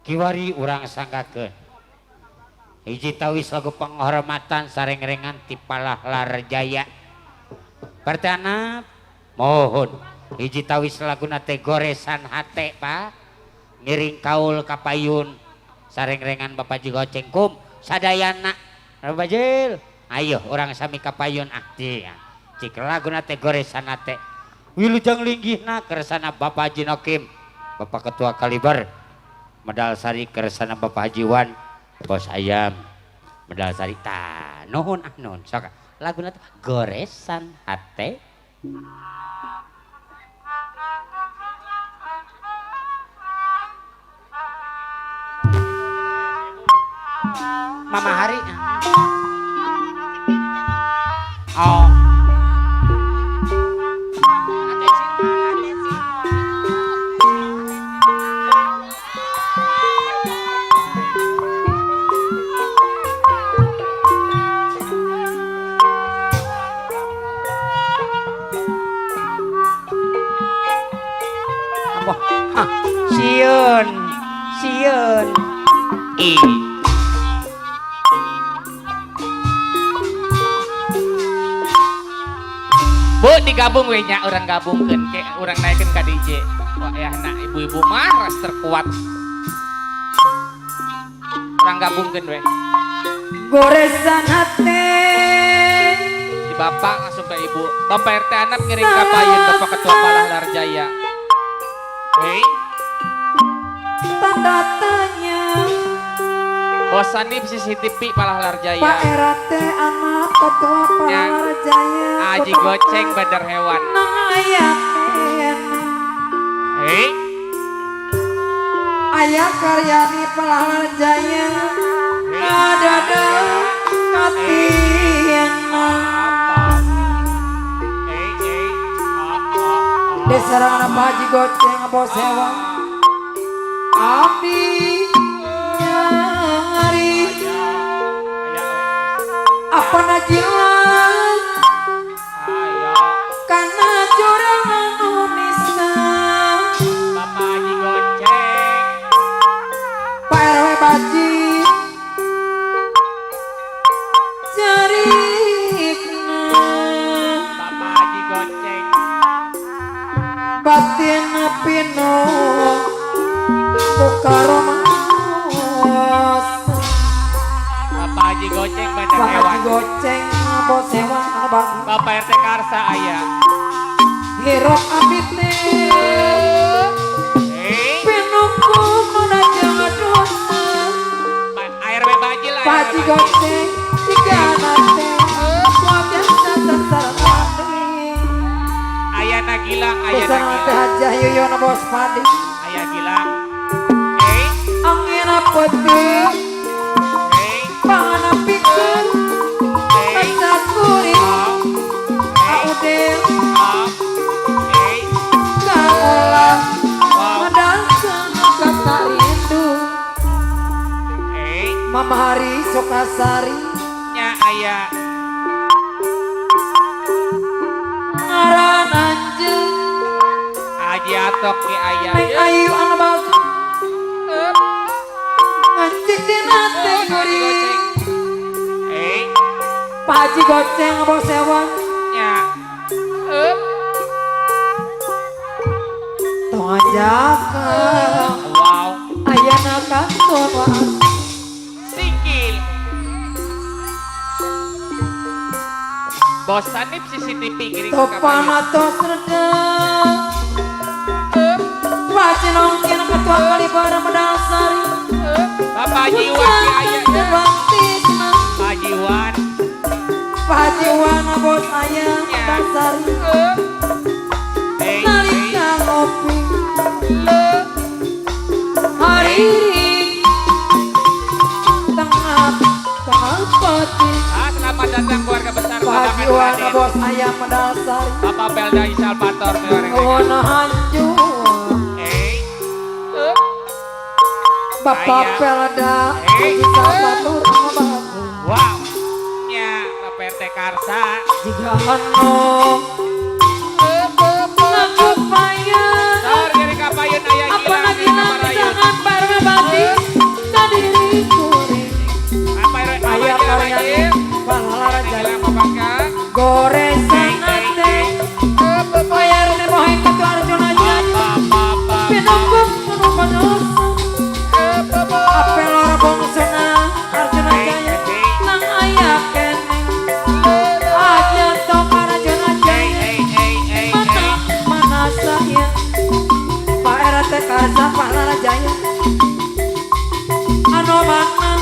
Kiwari urang sanggakeun. Hiji tawis lagu penghormatan sareng-rengan ti Palahlar Jaya. Pertana mohon hiji tawis laguna teh goresan hate Pak. Ngiring kaul kapayun sareng-rengan Bapak Haji Goceng kum sadayana. Bapak Jil, ayo urang sami kapayun ah cik laguna teh goresan hate. Wilujeng linggihna kersana Bapak Haji Nokim, Bapak Ketua Kaliber Medal Sari kersana Bapak Haji Wan Bos Ayam Medal Sari ta nuhun ah nuhun sok laguna teh goresan hate. Mama Hari oh sieun sieun i Bu digabung we nya urang gabungkeun ke urang naikeun ka DJ. Wah ayahna ibu-ibu mah ras terkuat. Urang gabungkeun we. Goresan hate di bapak langsung ke ibu. Bapak RT anak ngiring ka payun Bapak Ketua Palahlar Jaya. Hei. Tanda tanya Bos Sanip CCTV Palahlar Jaya. Pak RT anak Ketua Palahlar Jaya. Haji Goceng Bandar Hewan. Hei. Ayah Karyani Palahlar Jaya. Ada katiena. Desa Rana Pak Haji Goceng Bos Hewan. Abdi nyari apa najilan karena curang Indonesia. Bapak Haji Goceng Pak RW Baji carikna Bapak Haji Goceng batin pino bukaromas. Bapak Haji Goceng Bandar Bapak Hewan. Haji Goceng Bos Hewan abang. Bapak RT Karsa aya. Hirok abdi teh pinuku mana dosa. ARW Bajil aya. Pak Haji Goceng jika nate biasa sasarane. Aya Nagila, aya Nagila. Nagila. Hajah Yoyon Bos Padi. Aya Gilang. Angin peti panganapikeun kaca kuring audel kaolah medalkeun kata rindu. Mama Hari Sukasari nya aya ngaran anjeun Haji Atok ge aya Neng Ayu anu bagus ngancik dina teh guring. Pak Haji Goceng Bos Hewan nya tong ajakan wow ayana kantor waas sikil Bos Sanip CCTV ngiring topan atos redeng Pak Haji Nongkin Ketua Kalibar Medal Sari. Bapak Haji Wan aya Pak Haji Wan Pak Haji Wan Bos Ayah Medal Sari. Nalika ngopi hari tengah tengah peti. Selamat datang keluarga besar Pak Haji Wan Bos Ayah Medal Sari. Bapak Belda Salvator Wana hancur Bapak Pelda Haji Salvator. Wow nya Bapak RT Karsa jika anu ngaku payun sor jadi kapayun aya apa lagi nanti jangan bareng bati. Goresan ate Bayar boheng ketua Arjuna Jaya Pinukung penuh Apel ora bongsona Arjuna Jaya nang aya keneng aja tok Arjuna Jaya mana mana saya Pak RT Karsa Pahlawan Jaya anu mana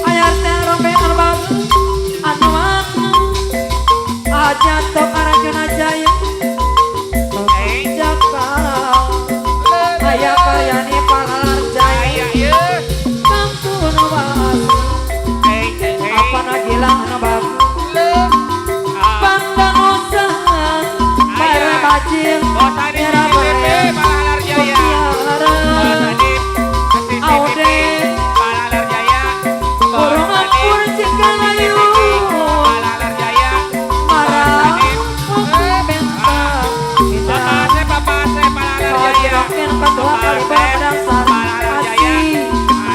aya RT Rombe anu bagus anu mana aja tok Arjuna Jaya Aya Karyani Pahlawan Jaya Kampung Basu Apa nagilang anu bagus Bangga usaha Para bajil Merah bayar Mutiara Aude Burung ampur Cikalayu Marah Bentang Ketua Padang Sarasi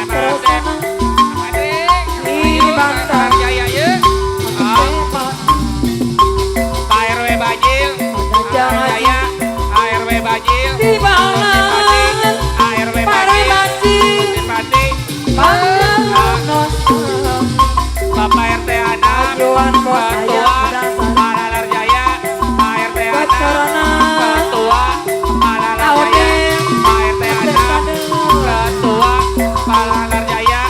Terus di Bantar Pak RW Bajil Jaya ARW Bajil di Balan ARW Bajil Pati Bapak RT Anam Ketua Palalar Jaya ART Anam Ketua Palalar Jaya ART Anam Ketua Palalar Jaya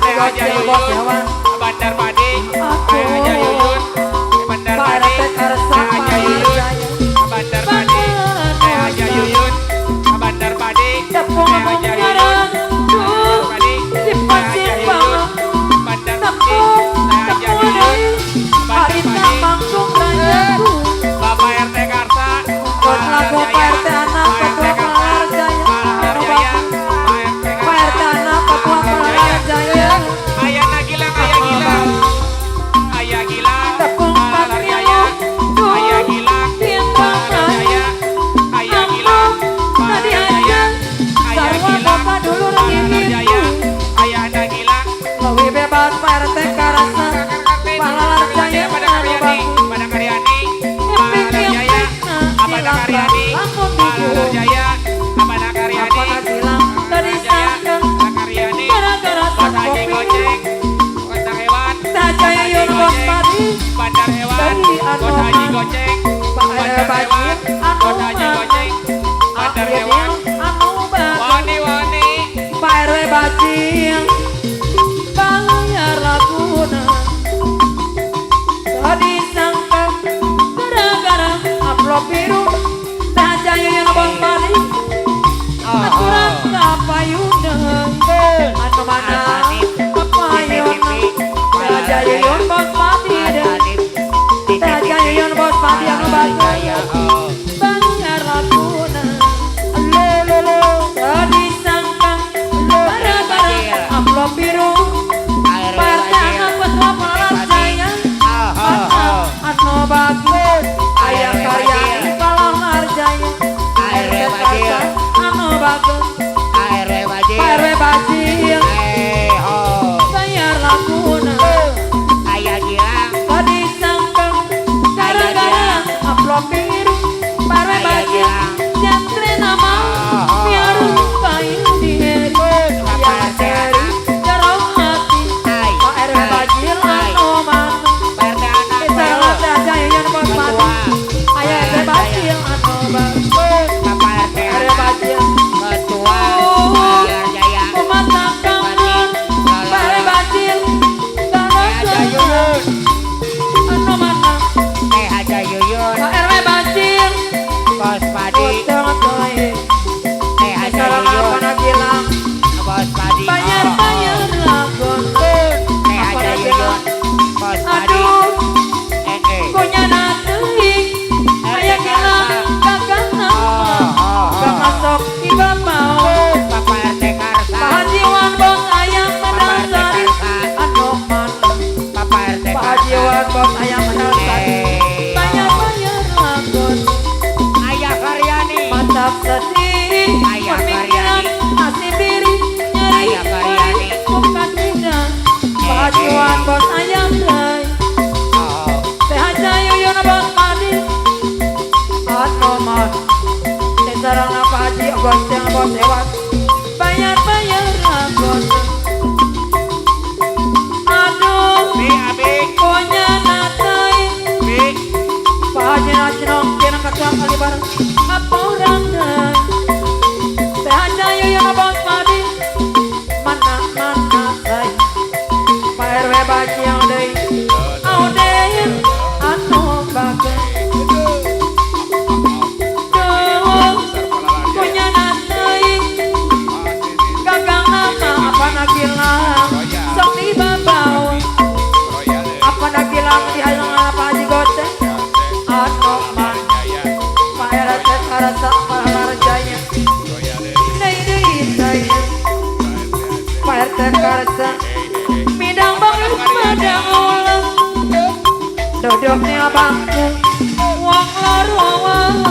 Teh Haja Yuyun Bandar Padi Teh Haja Yuyun Bandar Padi Teh Haja Yuyun Bandar Padi Teh Haja Yuyun Bandar Padi Teh Haja Yuyun Bandar Padi Teh Haja Yuyun Bandar Padi Teh Haja Yuyun Bandar Padi Bapak RT Karsa Palalar Jaya Pak RT Karsa Palalar Jaya Pak RT Karsa Palalar Jaya Ayah Nagilang Ayah Gilang Ayah Gilang Palalar Jaya Ayah Gilang Palalar Jaya Ayah Gilang Palalar Jaya Ayah Gilang Palalar Jaya Ayah Nagilang Lebih bebas Pak RT Karsa Palalar Jaya pada Karyani pada Karyani Palalar Jaya Abada Karyani Palalar Jaya Abada Karyani Tadi Jaya Karyani Bos Haji Goceng Kota Hewan Jaya Haji Goceng Bandar Hewan Bos Haji Goceng Bandar Hewan Bos Haji Goceng Bandar Hewan Wani Wani Pak RW Bajil bayar laguna tadi sangka gara-gara amplop biru tak jaya yang bos padi aturan kapayuna anu mana kapayuna tak jaya yang bos padi tak jaya yang bos padi anu bagus bayar laguna tadi sangka gara-gara amplop biru Partai Ketua Palalar Jaya anu bagus Ayah Karyani Palalar Jaya RT Karsa anu bagus Pak RW Bajil bayar laguna Ayah Gilang tadi sangka gara-gara amplop biru Pak RW Bajil jatre nama biar kain diri Ayah seri jero hati Pak RW Bajil anu mana RT Anak Salah Jaya yang bos padi Ayah RW Bajil anu bagus Bapak RT RW Bajil Ketua Palalar Jaya Mata kangen Pak RW Bajil gara-gara anu mana Teh Haja Yuyun Pak RW Bajil Bos Padi Otong toe Teh Haja Sarang Yuyun apa gilang Bos Padi Bayar-bayar lagon Teh Haja Yuyun Bos Padi Aduh Eh Kunyana teuing Aya gilang kagana Gak masuk iba mau Bapak RT Karsa Pak Haji Wan bos ayam Bapak RT menang Karsa Anu mana Bapak RT Pak Haji Karsa Wan bos ayam menang Bayar-bayar lagon Ayah Karyani Mantap sedih Ayah Pemikiran Karyani. nasib diri Nyeri Ayah Karyani. bukan tidak Pak Haji Wan bos ayam dai Sarang apa haji goceng bos hewan bayar-bayar goceng. Aduh Bi abi punya natai bi Pak Haji Nacinong kinang ketua kali bareng aporan Teh Haja Yoyo bos padi mana mana teh Pak RW Baciang deui audein anu bagus. Duh punya natai gagang nama apa nagilang sok dibabau apa nagilang dihalang apa haji goceng anu man Pak RT karasa Palar Jaya deui deui deui Pak RT karasa midang banget madang ulang dodoknya bangku wong loro wae.